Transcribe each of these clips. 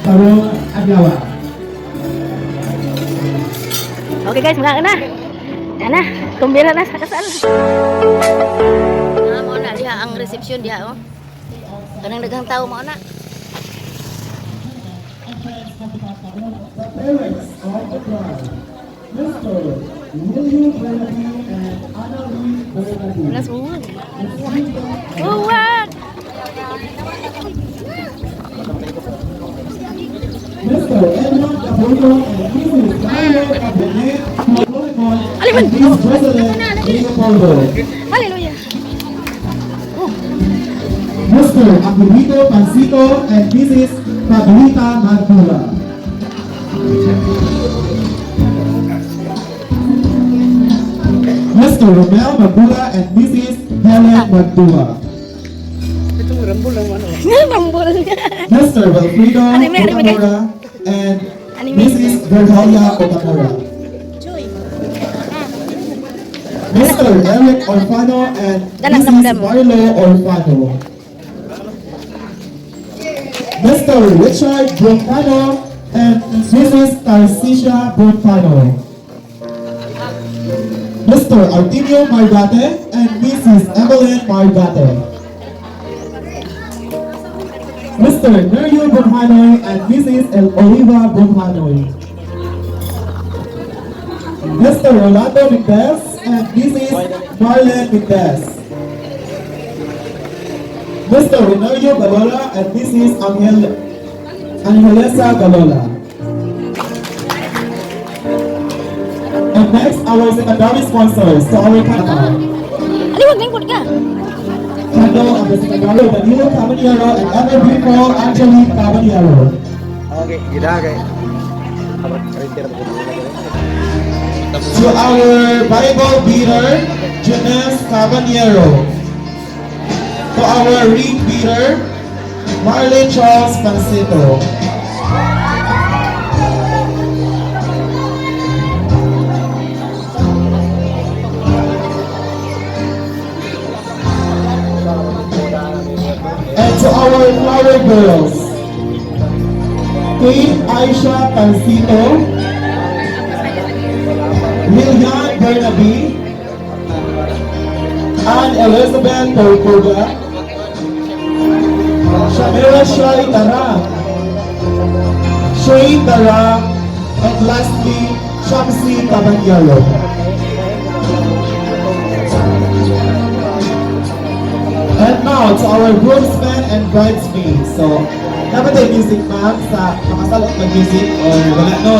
Karong adlaw. Okay guys, mga na. Yan na, kumbira na sa kasal. Ah, mao na diha ang reception diha oh. Kanang daghang tao mao na. The parents of the bride, Mr. William Burnaby and Anna Lee Burnaby. Nas uwag. Uwag. Mr. Edmund Cabuyo and Mrs. Carlo Cabernet Colimon Aliman! and Miss President Leopoldo. Hallelujah. Mr. Aquilito Pancito and Mrs. Pablita Magdula. Mr. Romel Magdula and Mrs. Helen Magdula. Rambol. Mr. Wilfredo Anime, anime, guys. Otamora and Anime. Mrs. Virginia Otamora. Mr. Eric Orfano and Dalang Mrs. damdam. Marlo Orfano. Mr. Richard Broncano and Mrs. Tarcisha Broncano. Mr. Artinio Margate and Mrs. Evelyn Margate. Mr. Neryo Bromhanoy and Mrs. El Oliva Bromhanoy. Mr. Rolando Mendez and Mrs. Marlene Mendez. Mr. Renario Galola and Mrs. Angelesa Galola. And next, our secondary sponsors to our candle. Aliwag lingkod ka. Candle of the secondary, Danilo Caballero and ever beautiful Angelique Caballero. Okay, gila kay. Karinter mo. To our Bible beater, Jeunesse Caballero. To our ring beater, Marley Charles Pancito. And to our flower girls, Kate Aisha Pancito, Lilian Bernabe, Ann Elizabeth Tortuga, Shamira Shai Tarang, Shane Tarang, and lastly, Shamsi Caballero. And now to our groomsmen and bridesmaids. So, dapat ay music, ma'am, sa makasalot ng music or wala, no?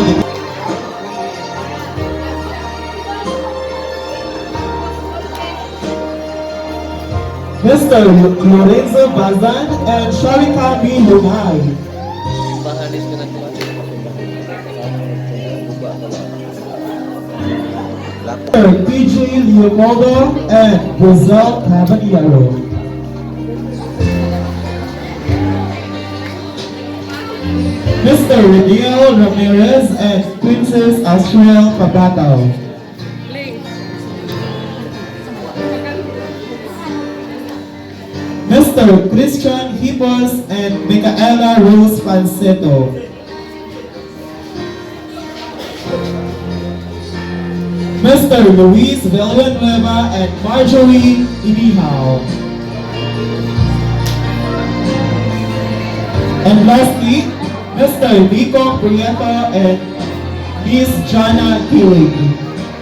Mr. Lorenzo Bazan and Sharika B. Lumay. Paalis ka na ko. Mr. TJ Leopoldo and Brazil Caballero. Mr. Rediel Ramirez and Princess Asriel Pabatao. Mr. Christian Hipos and Micaela Rose Falsetto. Mr. Luis Villanueva and Marjorie Inihao. And lastly, Mr. Nico Prieto and Miss Jana Kilig.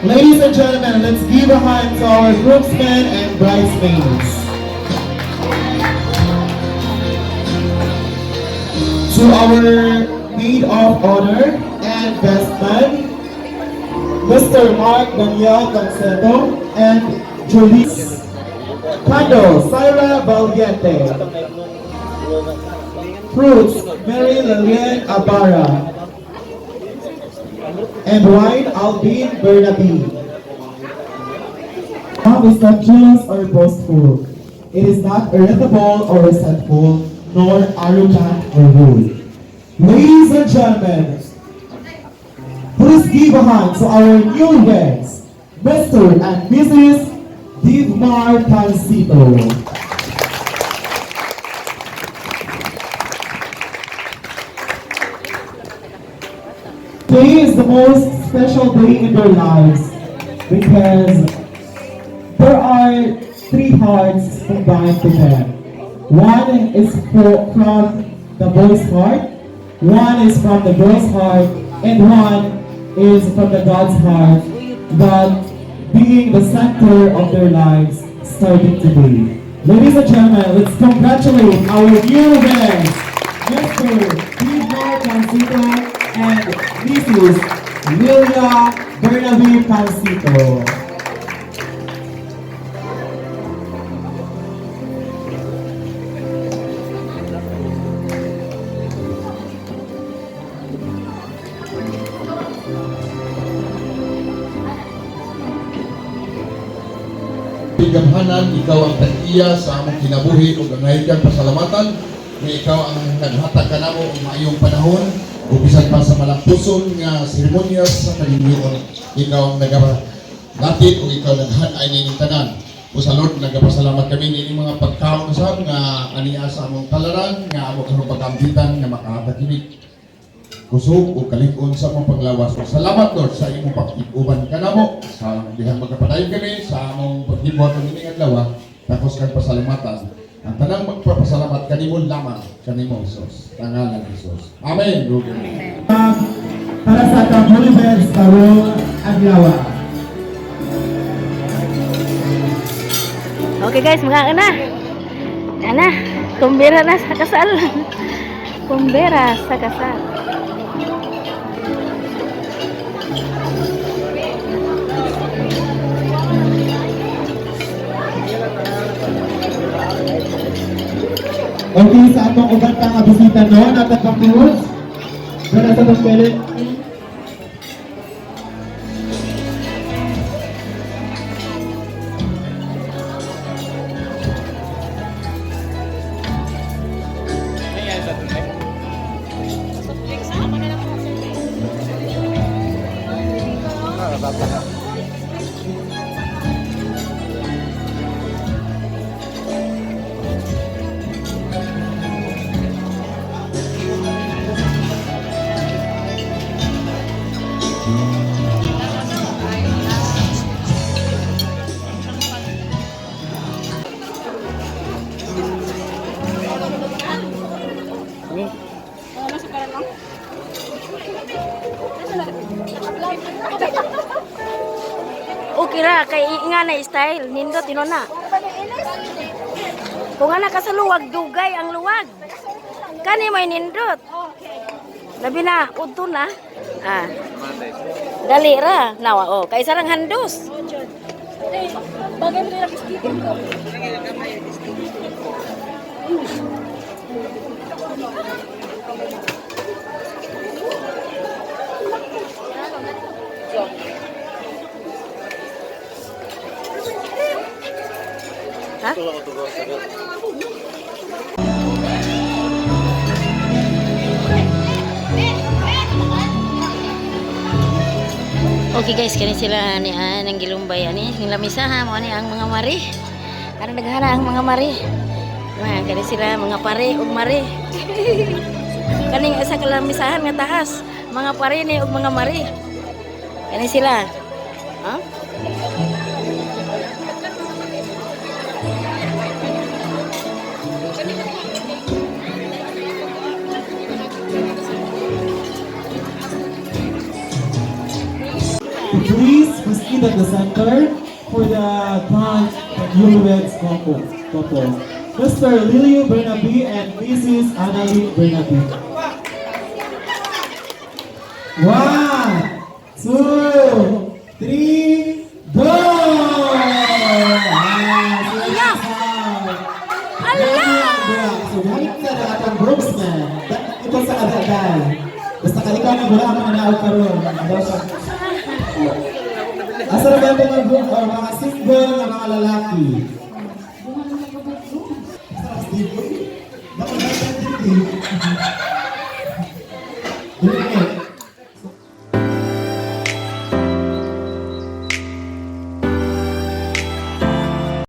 Ladies and gentlemen, let's give a hand to our groomsmen and bridesmaids. To our maid of honor and best man, Mr. Mark Daniel Canceto and Julie Candle, Syra Valiente. Fruits, Mary Lilian Abara. And wine, Alvin Bernabe. Love is not jealous or boastful. It is not irritable or resentful, nor arrogant or rude. Ladies and gentlemen, please give a hand to our newlyweds, Mr. and Mrs. Divmar Pancito. most special day in their lives because there are three hearts combined to them. One is from the boy's heart, one is from the girl's heart, and one is from the God's heart that being the center of their lives starting today. Ladies and gentlemen, let's congratulate our new guests, Mr. Timo Pancito and Mrs. Lilia Bernabe Pancito. Gamhanan, ikaw ang tag-iya sa among kinabuhi ug ang ngayon pasalamatan nga ikaw ang naghatag kanamo og maayong panahon ug bisan pa sa malampuson nga seremonyas sa kalingion, ikaw ang nagalatid ug ikaw naghan-ay nining tanan. O sa Lord, nagapasalamat kami nining mga pagkaon sab nga aniya sa among talaran nga amo karon pagkampitan nga makahatag kini kusog o kalig-on sa among paglawas. O salamat, Lord, sa imong pag-uban kanamo sa dihang magkapadayon kami sa among paghibuhat ng ining adlaw. Takos kang pasalamatan. Ang tanang magpapasalamat kanimo lamang, kanimo Jesus. Pangalan ni Jesus. Amen. Amen. Para sa atong newlyweds karong adlaw. Okay guys, mga na. Ana, kumbira na sa kasal. Kumbira sa kasal. Okay, sa atong uban pa nga bisita no, natatang Cruz. Para sa atong pele. Okay ra kay nga na style nindot na. Kung ana ka sa luwag, dugay ang luwag. Kani may nindot. Labi na, udto na. Ah. Dali ra, nawa oh, kay sarang handos. Ha? Okay guys, kani sila ni nang gilumbay ani ang lamisa ha mo ani ang mga mari. Ano naghana ang mga mari? Mga kani sila mga pare ug mari. Kaning isa ka lamisahan nga taas, mga pare ni ug mga mari. Kani sila. Ha? Please proceed at the center for the dance and newlyweds couple. Couple. Mr. Lilio Bernabe and Mrs. Annalie Bernabe. One, two, three, go! Ah, sila Ala! Ala! So, gamit na na atong groomsmen. Ito sa kadagay. Basta kalikaw na wala ang mga naog karon. Ano siya? Asa na ba yung mga groom or mga single na mga lalaki? Dili.